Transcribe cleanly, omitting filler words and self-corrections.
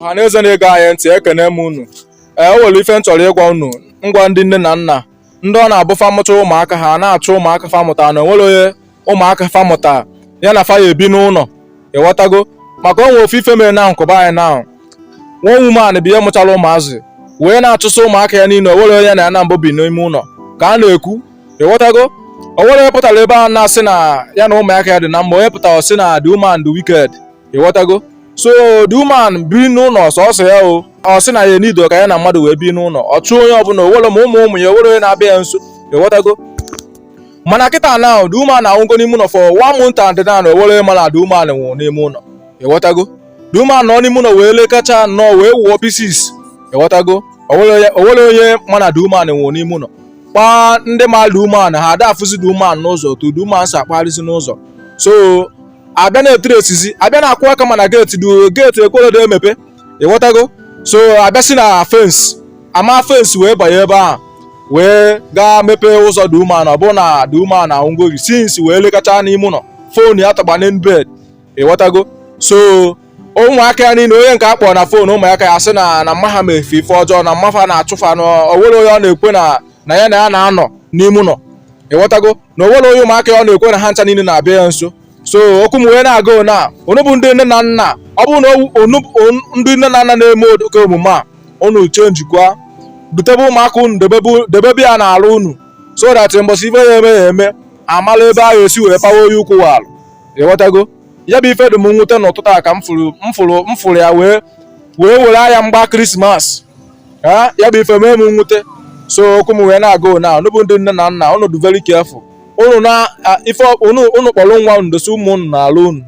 Ọha na eze na-ege anyị ntị, ekene m unu. Ee, o nwere ife m chọrọ ịgwa unu, ngwa, ndị nne na nna, ndị ọ na-abụ fa mụcha ụmụaka, ha na-achọ ụmụaka fa mụta na onwere onye ụmụaka fa mụta ya na fa ya ebi n'ụlọ, ịghọtago? Maka onwe ofu ife mere na nkụba anyị na nwa woman bụ ihe mụchara ụmụazị wee na-achụsa ụmụaka ya niile, onwere onye na ya na mbụ bi n'ime ụlọ ka a na-ekwu, ịghọtago? Onwere onye pụtara ebe a na-asị na ya na ụmụaka ya dị na mma. Onye pụtara sị na the woman dị wicked, ịghọtago? So the woman bi n'ụlọ sọsọ ya o, ọ sị na ya enido ka ya na mmadụ wee bi n'ụlọ. Ọ chụọ onye ọbụla, owere ma ụmụ ụmụ ya, owere onye na-abịa ya nso, ịghọtago? Mana kịta na the woman anwụgo n'ime ụlọ for one month and now owere onye ma na the woman nwụrụ n'ime ụlọ, ịghọtago? The woman nọ n'ime ụlọ wee lekacha nnọọ, wee wụọ pieces, ịghọtago? Owere onye ma na the woman nwụrụ n'ime ụlọ. Kpaa ndị ma the woman, ha ada afụzi the woman n'ụzọ, otu the woman si akpagharịzi n'ụzọ. So abịa na-etiri esizi, abịa na-akwụ aka, mana gate du gate ekweredo emepe, ịghọtago? So abịa si na fence ama fence wee banye ebe ahụ wee gaa mepee ụzọ the woman. Ọ bụrụ na the woman anwụgori since, wee lekacha n'ime ụlọ, phone ya tọgba n'elu bed, ịghọtago? So ụmụaka ya niile, onye nke a kpọrọ na phone, ụmụaka ya sị na mma ha mefe ife ọjọọ, na mmafa na-achụfa, na onwere onye ọ na-ekwe na ya na ya na-anọ n'ime ụlọ, ịghọtago? Na onwere onye ụmụaka ya ọ na-ekwe na ha ncha niile na-abịa ya nso. So okwu m wee na-aga na unu bụ ndị nne na nna, ọ bụrụ na ndị nne na nna na-eme oke omume a, unu chenjikwa, dutebe ụmụaka unu, debebe ya n'ala unu, so that mbọsị ife ya eme ya eme, amala ebe a ga-esi wee pawa onye ukwu walụ, ịghọtago? Ya bụ ife dị m nwute n'ụtụtụ a ka m fụrụ m fụrụ m fụrụ ya wee were anya mgba Christmas. Ya bụ ife mee m nwute. So okwu m wee na-aga na unu bụ ndị nne na nna, unu dị very careful. Unu na ife unu kpọrọ nwa unu, dosi ụmụ unu n'ala unu.